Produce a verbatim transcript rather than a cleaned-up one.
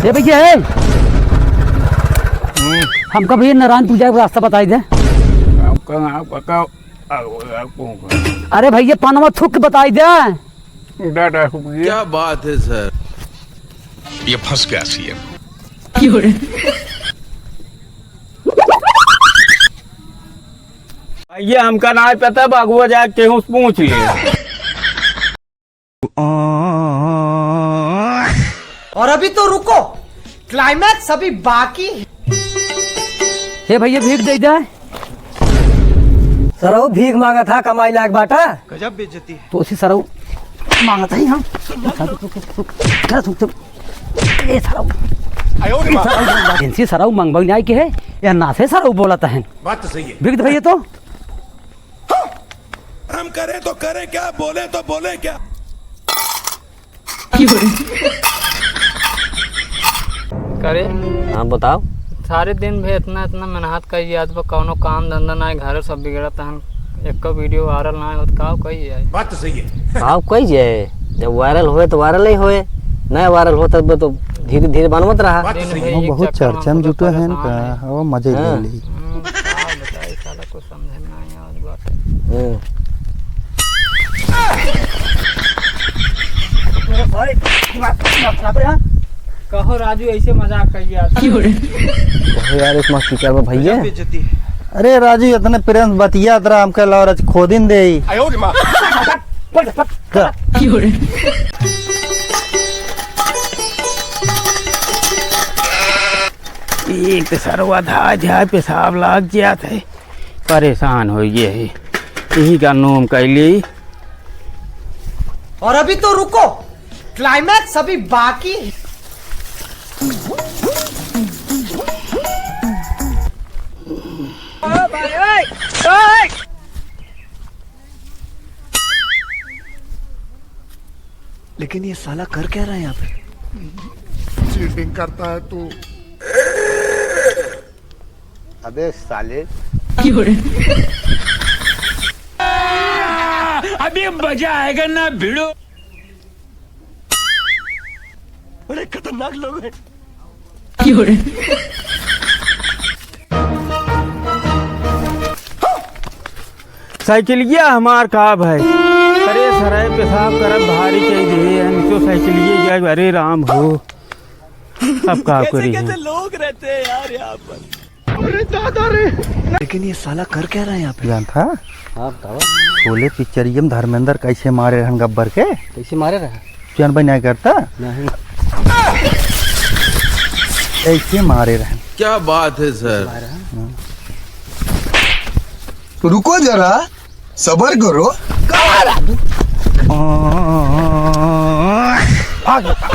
ए भैया, ए। हम्म। हमका भैया नारायणपुर जाए के रास्ता बताई दे। आपका, आपका, आपका, आपको। अरे भैया, पनवा थुक के बताई दे। डाटा हुआ। क्या बात है सर। ये फंस गया सीएम। भैया, हमका नाहीं पता, बा अगुआ जाके केहू से पूछ ले। और अभी तो रुको, climax अभी बाकी है। हे भैया, भीख दे दे। सरऊ भीख मांगत हा, कमाई लायक बाटा। गजब बेइज्जती है। तो उसी सरऊ मांगत ही हम। ए सरऊ। आयो रे माँ। इनसे सरऊ मंगवाई नाई के है, या ना से सरऊ बोलत है। बात तो सही है। भीख दे भैया तो। हम करें तो करें क्या, बोले तो बोले क्या? करे। हाँ, बताओ। सारे दिन भी इतना, इतना मेहनत करी जात बा, कौनो काम धंधा नाहीं, घर सब बिगड़त हन, एको video viral नाहीं होत, का कही जाए? बात तो सही है। का कही जाए, जब viral होए तो viral ही होए, नहीं viral होत तब तो धीरे धीरे बनवत रहा। बात तो सही है। दिन भर एक बहुत चक्कर में चर्चा में पूरा जुटे हैं परेशान का, है। अब मजे ले हाँ। ली। हम्म, का बताई साला, कुछ समझे में नाहीं आवत बाटे। हम्म। कहो राजू, ऐसे मजाक कइया। कहो यार, इस मस्ती कर भैया। अरे राजू, इतने प्रेम से बतियात रहा, हमके लौरज खोदिन दे। एक तो सरवा धाय धाय पेशाब लाग जात है, परेशान होइ गए है, यही का नोम कैली। और अभी तो रुको, climax अभी बाकी है। लेकिन ये साला कर क्या रहा है यहाँ पे? चीटिंग करता है तू। अबे साले। अभी मजा आएगा ना भिड़ो। बड़े खतरनाक लोग हैं। साइकिलिया हमार का भाई? अरे सराय पेशाब करब भारी कह दिए हैं, तो साइकिलिया जाए, अरे राम हो, अब का कैसे करी कैसे हैं? लोग रहते हैं यार यहाँ पर। अरे दादा रे। लेकिन ये साला कर क्या रहा है यहाँ पे? जानत हा? हाँ, बताओ। शोले पिक्चरिया में धर्मेंद्र कैसे मारे रहन गब्बर के? कैसे मारे रहा? जानबे नहीं करता? नहीं। ऐसे मारे रहन। क्या बात है सर। मारे रहन? हाँ। तो रुको जरा, सबर करो। आ गया।